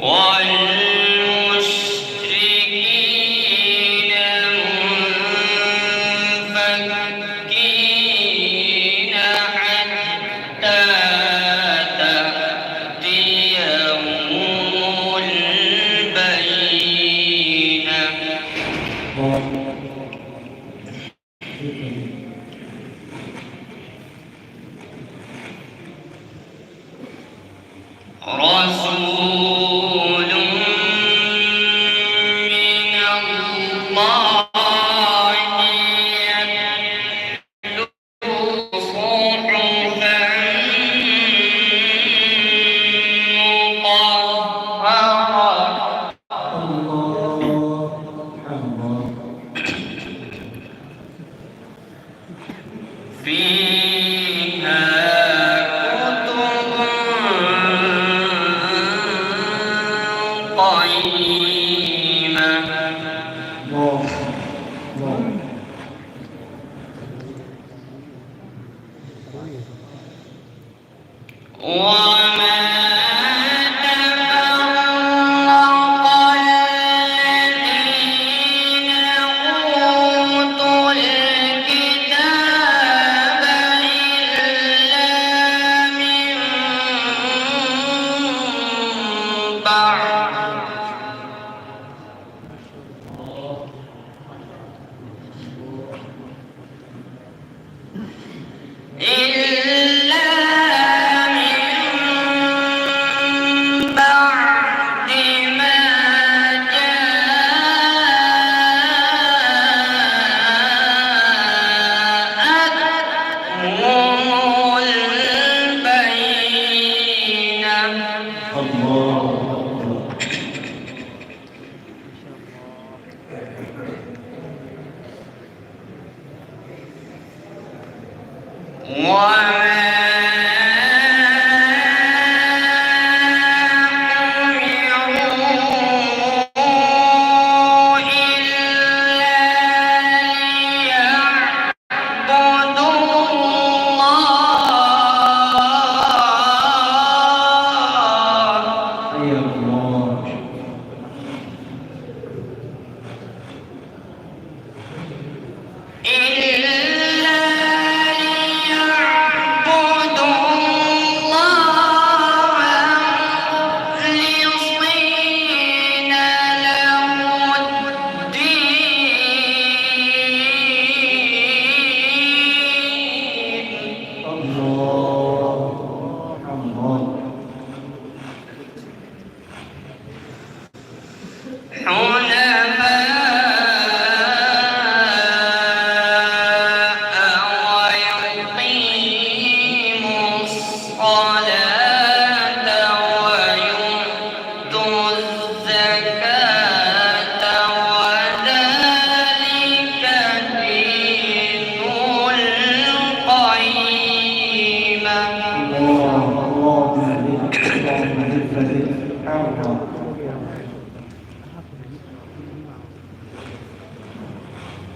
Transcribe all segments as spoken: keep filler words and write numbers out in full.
والمشركين منفكين حتى تأتيهم البينة. رسول من الله يتلو صحفا مطهرة. الله أكبر. فيها كتب قيمة. الله. الله. وما تفرق الذين أوتوا الكتاب إلا من بعد إلا من بعد ما جاءتهم البينة. الله أكبر. وما أمروا إلا ليعبدوا الله. حي الله. إلا ليعبدوا الله مخلصين له الدين. الله أكبر. حنفاء ويقيموا الصلاة ويؤتوا الزكاة وذلك دين القيمة. اللهم أعز الإسلام وأذل الشرك.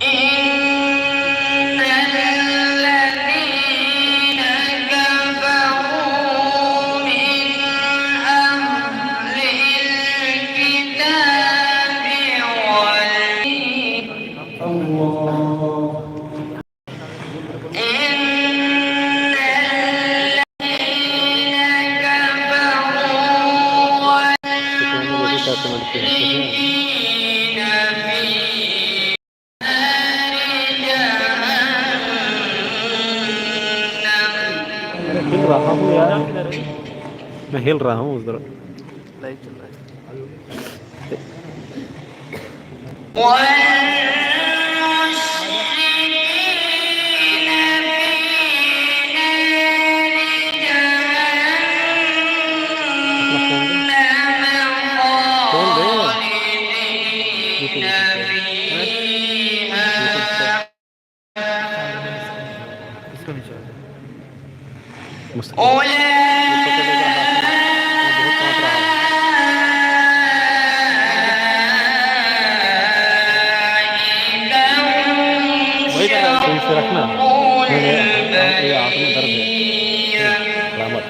إن الذين كفروا من أهل الكتاب وال- الله. إن الذين كفروا والمشركين في نار جهنم. हिल रहा हूँ यार, मैं हिल रहा हूँ उस तरफ। والمشركين في نار جهنم خالدين فيها. مستقيم. वही तो है, तुम इसे रखना। नहीं, नहीं, ये आंख में दर्द है। ठीक, सलामत।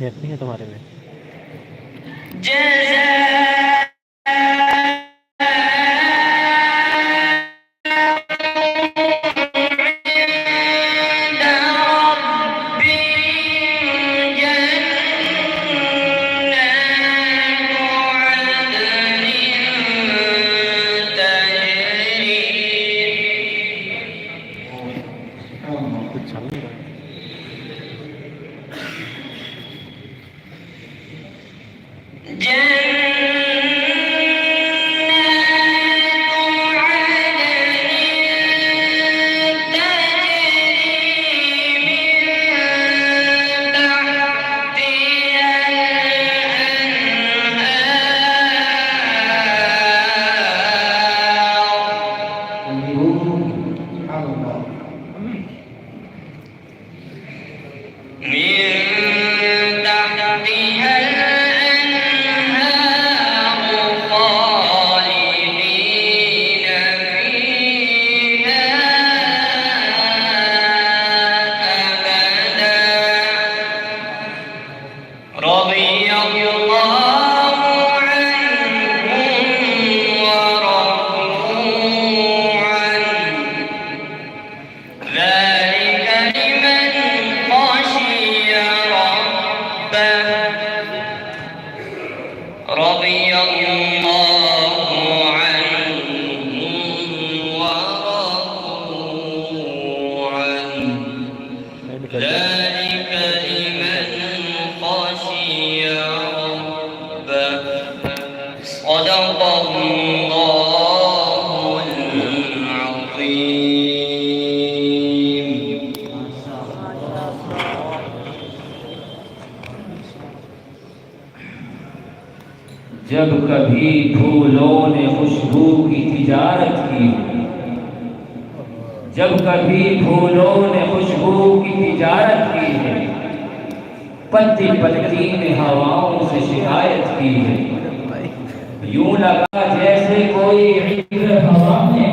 نیت نہیں ہے تمہارے میں۔ جب کبھی پھولوں نے خوشبو کی تجارت کی ہو، جب کبھی پھولوں نے خوشبو کی تجارت کی ہے، پتی پتی نے